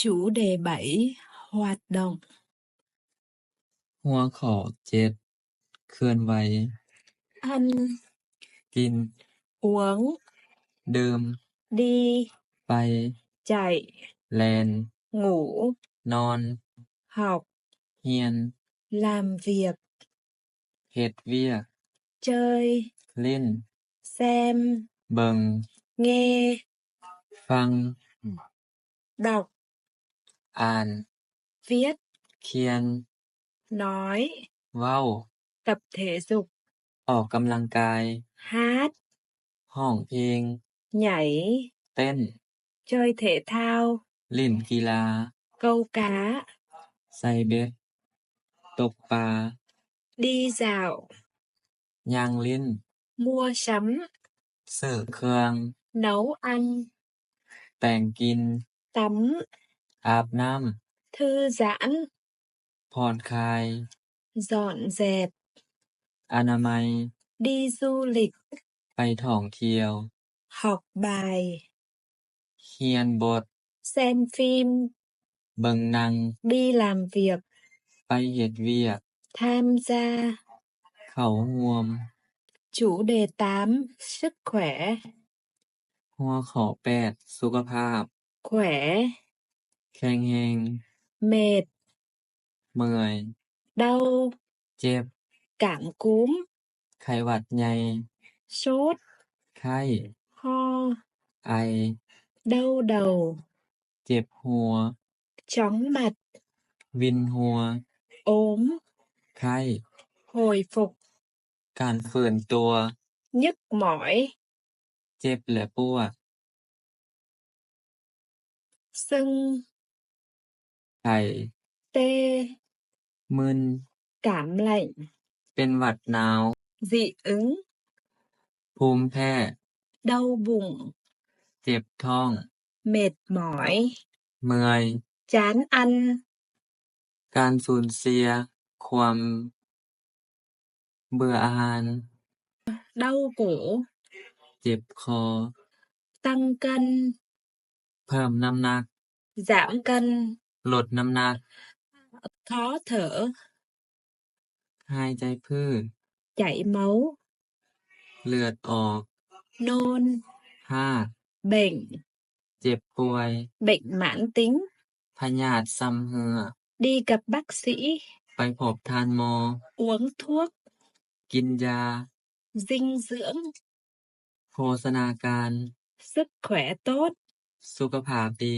Chủ đề bảy, hoạt động. ຫົວຂໍ້ເຈັດ ເຄື່ອນໄຫວ. Ăn, ກິນ. Uống, ດື່ມ. Đi, ໄປ. Chạy, ແລ່ນ. Ngủ, ນອນ. Học, ຮຽນ. Làm việc, ເຮັດວຽກ. Chơi, ຫຼິ້ນ. Xem, ເບິ່ງ. Nghe, ຟັງ. Đọc, ອ່ານ. Viết, ຂຽນ. Nói, ເວົ້າ. Tập thể dục, ອອກກຳລັງກາຍ. Hát, ຮ້ອງເພງ. Nhảy, ເຕັ້ນ. Chơi thể thao, ຫຼິ້ນກິລາ. Câu cá, ໃສ່ເບັດ. ຕົກປາ. Đi dạo, ຍ່າງຫຼິ້ນ. Mua sắm, ຊື້ເຄື່ອງ. Nấu ăn, ແຕ່ງກິນ. Tắm, ອາບນ້ຳ. Thư giãn, ຜ່ອນຄາຍ. Dọn dẹp, ອະນາໄມ. Đi du lịch, ໄປທ່ອງທ່ຽວ. Học bài, ຮຽນບົດ. Xem phim, ເບິ່ງໜັງ. Đi làm việc, ໄປເຮັດວຽກ. Tham gia, ເຂົ້າຮ່ວມ. Chủ đề tám, sức khỏe. ຫົວຂໍ້ແປດ ສຸຂະພາບ. Khỏe, ແຂງແຮງ. Mệt, ເມື່ອຍ. Đau, ເຈັບ. Cảm cúm, ໄຂ້ຫວັດໃຫຍ່. Sốt, ໄຂ້. Ho, ໄອ. Đau đầu, ເຈັບຫົວ. Chóng mặt, ວິນຫົວ. Ốm, ໄຂ້. Hồi phục, ການຟື້ນຕົວ. Nhức mỏi, ເຈັບ ແລະ ປວດ. Sưng, ໄຂ້. Tê, ມຶນ. Cảm lạnh, ເປັນຫວັດໜາວ. Dị ứng, ພູມແພ້. Đau bụng, ເຈັບທ້ອງ. Mệt mỏi, ເມື່ອຍ. Chán ăn, ການສູນເສຍຄວາມເບື່ອອາຫານ. Đau cổ, ເຈັບຄໍ. Tăng cân, ເພີ່ມນ້ຳໜັກ. Giảm cân, ລົດນ້ຳໜັກ. Khó thở, ຫາຍໃຈຜື. Chảy máu, ເລືອດອອກ. Nôn, ຮາກ. Bệnh, ເຈັບປ່ວຍ. Bệnh mãn tính, ພະຍາດຊຳເຮື້ອ. Đi gặp bác sĩ, ໄປພົບທ່ານໝໍ. Uống thuốc, ກິນຢາ. Dinh dưỡng, ໂພຊະນາການ. Sức khỏe tốt, ສຸຂະພາບດີ.